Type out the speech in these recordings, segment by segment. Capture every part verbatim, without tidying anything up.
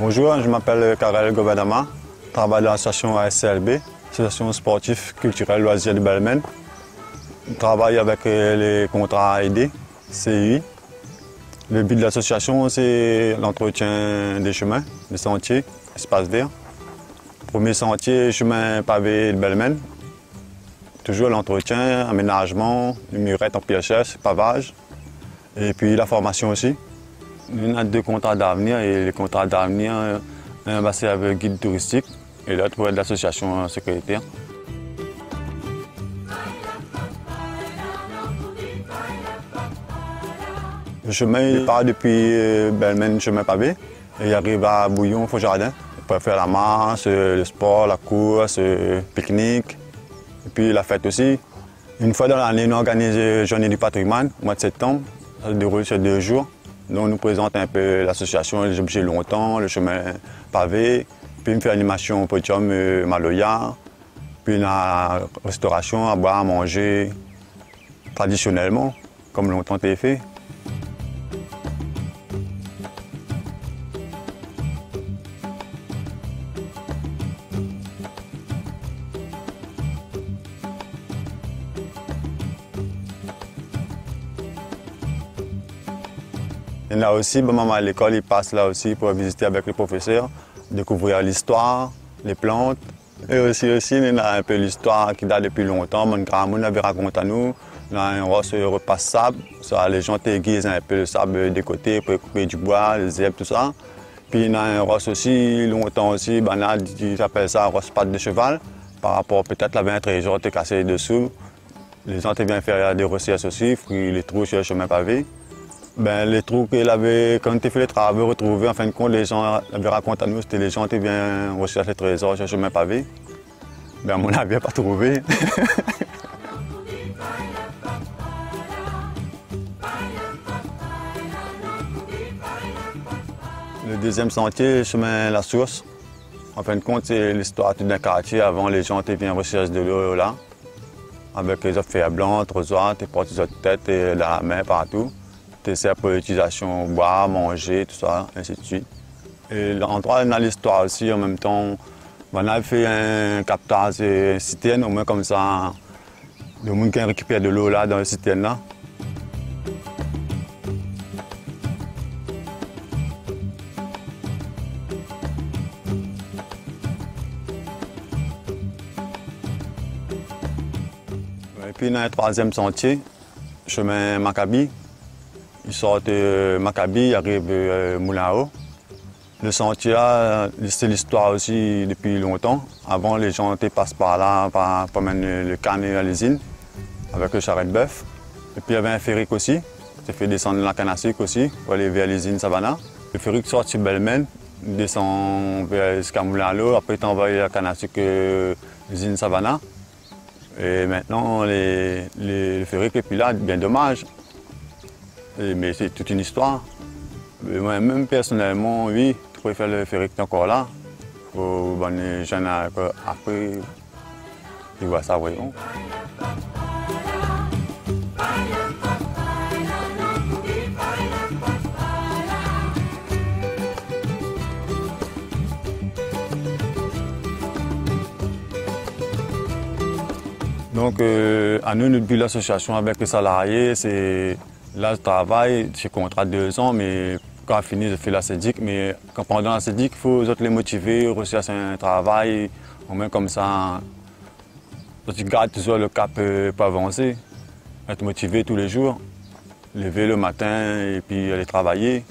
Bonjour, je m'appelle Karel Gouvernement, je travaille dans l'association A S C L B, Association Sportive Culturelle Loisirs de Bèlmène. Je travaille avec, euh, les contrats aidés, C U I. Le but de l'association, c'est l'entretien des chemins, des sentiers, espaces verts. Premier sentier, chemin pavé de Bèlmène. Toujours l'entretien, aménagement, les murettes en pierre sèche, pavage. Et puis la formation aussi. Nou néna deux contrats d'avenir, et le contrat d'avenir, euh, un, bah, c'est avec guide touristique et l'autre, ouais, de l'association, euh, sécuritaire. Le chemin, il part depuis, euh, Bèlmène, chemin pavé, et il arrive à Bouillon, Faux Jardin. On peut faire la marche, euh, le sport, la course, euh, pique-nique, et puis la fête aussi. Une fois dans l'année, nous organisons Journée du patrimoine, au mois de septembre. Ça se déroule sur deux jours. Donc, on nous présente un peu l'association, les objets longtemps, le chemin pavé. Puis, on fait animation au podium, euh, maloya. Puis, la restauration, à boire, à manger, traditionnellement, comme longtemps té fé. Néna osi, bon, momon lékol, i pas la osi pou vizité avèk le profésèr, dékouvrir listoir, les plantes. É osi, osi, néna in pé listoir ki dat dopi lontan, bann gramoun lavé rakont anou. Néna in ros, euh, repas sab, sa, lé jan té giz in pé le sab, euh, de koté pou koupé du boi, lé zèrb, tousa. Pi néna in ros osi, lontan osi, banna i apèl sa ros pat de sheval, par rapor pétèt lavé in trézor té kasé desou. Lé jan té vien fé dé reshèrsh osi, fouy lé trou sur le chemin pavé. Bin, lé trou ke lavé, kan té fé lé travo, retrouvé, an fin de kont, lé jan lavé rakont anou, sété lé jan té vien reshèrsh lé trézor sur le chemin pavé. Bin, a mon avi, la pa trouvé. Le deuxième sentier, chemin la source. An fin de kont, sé listoir tout d'in kartié. Avan, lé jan té vien reshèrsh dolo la. Avèk zot fèr blan, trozwa, té port zot tèt, é la min partou. Té sèr pou itilizasion boir, manzé, tousa, insi de suit. É landroi néna listoir osi, an mèm tan, banna la fé in kaptaz, in sitèrn, omoin konmsa, le moun i rékipèr dolo la dan le sitèrn la. Épi, néna in troizièm santié, shemin Makabi. I sort, euh, Makabi, i ariv, euh, Moulin a O. Le santié la, sé listoir osi dopi lontan. Avan, lé jan té pas par la, par, pou amenn le, le kann a lizine, avèk le sharèt bèf. Épi, navé in férik osi, té fé désann la kann a sik osi, pou alé vèr lizine Savana. Le férik i sort Bèlmèn, i désann vèr, ziska Moulin a O, apré té anvoy la kann a sik, euh, lizine Savana. É mintnan, le, le, le férik lé pi la, bien domaz. É, mé sé tout in istoir. É moin mèm, pèrsonèlman, oui, té préfèr le férik té ankor la. Pou bann jenn a, apré, i voi sa, oui, bon. Donk, euh, anou, nout bi lasosiasion avèk lé salarié, sé la travay, sé kontra dé zan, mé kan fini, zot fé la sédik, mé kan pandan la sédik, fo zot lé motivé, reshèrsh in travay, omoin konmsa, zot i gard touzour le kap, euh, pou avansé, èt motivé tou lé zour, lévé le matin épi alé travayé.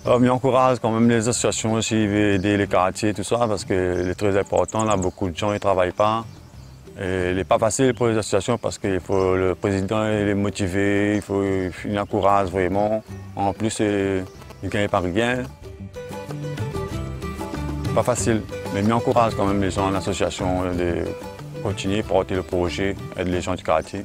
Alor, mi ankouraz kan mèm lé asosiasion osi, i vé édé le kartié, tousa, parske lé trè inportan, la, bonpé de jan i travay pa. É lé pa fasil pou lé asosiasion parske i fo le prézidan lé motivé, i fo li ankouraz vréman. An plis, euh, i gingn pa rien. Pa fasil, mé mi ankouraz kan mèm lé jan lasosiasion de kontinié port le projé, èd lé jan du kartié.